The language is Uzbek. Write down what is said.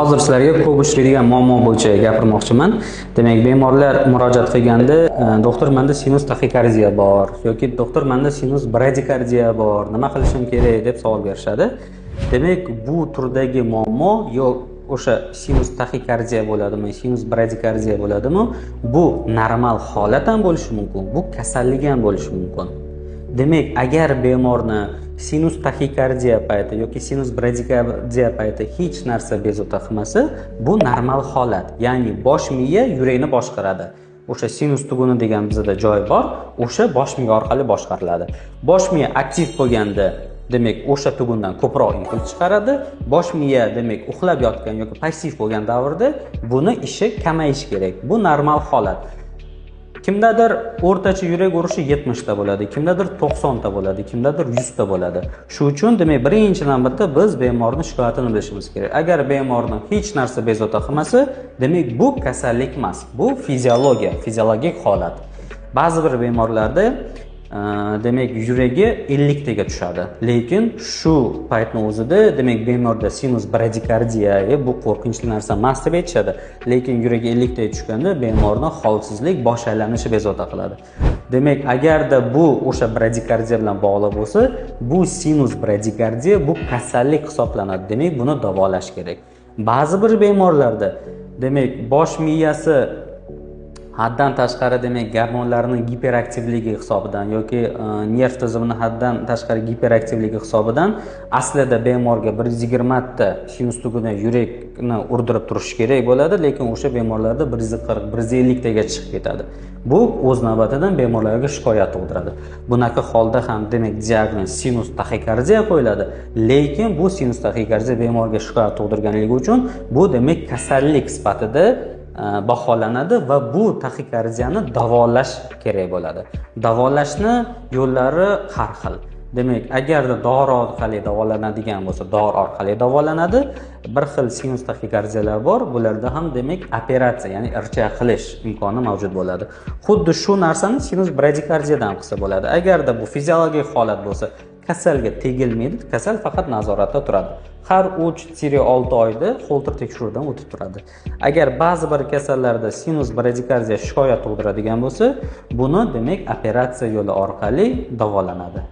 Hozir sizlarga ko'p uchraydigan muammo bo'yicha gapirmoqchiman. Demak, bemorlar murojaat qilganda, doktor, menda sinus taxikardiya bor yoki doktor, menda sinus bradikardiya bor, nima qilishim kerak deb savol berishadi. Demak, bu turdagi muammo yo o'sha sinus taxikardiya bo'ladimi, sinus bradikardiya bo'ladimi, bu normal holat ham bo'lishi mumkin, bu kasallik ham bo'lishi mumkin. Demak, agar bemorni sinus taxikardiya payti yoki sinus bradikardiya payti hech narsa bezovta qilmasa, bu normal holat. Ya'ni bosh miya yurakni boshqaradi. O'sha sinus tuguni degan bizda joy bor, o'sha bosh miya orqali boshqariladi. Bosh miya aktiv bo'lganda, demak, o'sha tugundan ko'proq impuls chiqaradi. Bosh miya, demak, uxlab yotgan yoki passiv bo'lgan davrda buni ishi kamayishi kerak. Bu normal holat. Kimdadir o'rtacha yurak urishi 70 ta bo'ladi, kimdadir 90 ta bo'ladi, kimdadir 100 ta bo'ladi. Shu uchun, demak, birinchi navbatda biz bemorning shikoyatini bilishimiz kerak. Agar bemorni hech narsa bezovta qilmasa, demak, bu kasallik emas, bu fiziologiya, fiziologik holat. Ba'zi bir bemorlarda demak, yuragi 50 taga tushadi. Lekin shu paytning o'zida, demak, bemorda sinus bradikardiya, bu qo'rqinchli narsa emas deb aytishadi. Lekin yuragi 50 taga tushganda bemorni holsizlik, bosh aylanishi bezovta qiladi. Demak, agarda bu o'sha bradikardiya bilan bog'liq bo'lsa, bu sinus bradikardiya, bu kasallik hisoblanadi. Demak, buni davolash kerak. Ba'zi bir bemorlarda, demak, bosh miyasi haddan tashqari, demak, gormonlarning giperaktivligi hisobidan yoki nerv tizimini haddan tashqari giperaktivligi hisobidan aslida bemorga 120 ta sinus tuguni yurakni urdirib turishi kerak bo'ladi, lekin o'sha bemorlarda 140, 150 tagacha chiqib ketadi. Bu o'z navbatidan bemorlarga shikoyat tug'diradi. Bunaqa holda ham, demak, diagnoz sinus taxikardiya qo'yiladi, lekin bu sinus taxikardiya bemorga shikoyat tug'dirganligi uchun bu, demak, kasallik sifatida baholanadi va bu taxikardiyani davolash kerak bo'ladi. Davolashni yo'llari har xil. Demak, agarda dori orqali davolanadigan bo'lsa, dori orqali davolanadi. Bir xil sinus taxikardiyalar bor, bularda ham, demak, operatsiya, ya'ni ircha qilish imkoni mavjud bo'ladi. Xuddi shu narsani sinus bradikardiyadan ham qilsa bo'ladi. Agarda bu fiziologik holat bo'lsa, kasalga tegilmaydi, kasal faqat nazoratda turadi. Har 3-6 oyda Holter tekshiruvdan o'tib turadi. Agar ba'zi bir kasallarda sinus bradikardiya shikoyat tug'diradigan bo'lsa, buni, demak, operatsiya yo'li orqali davolanadi.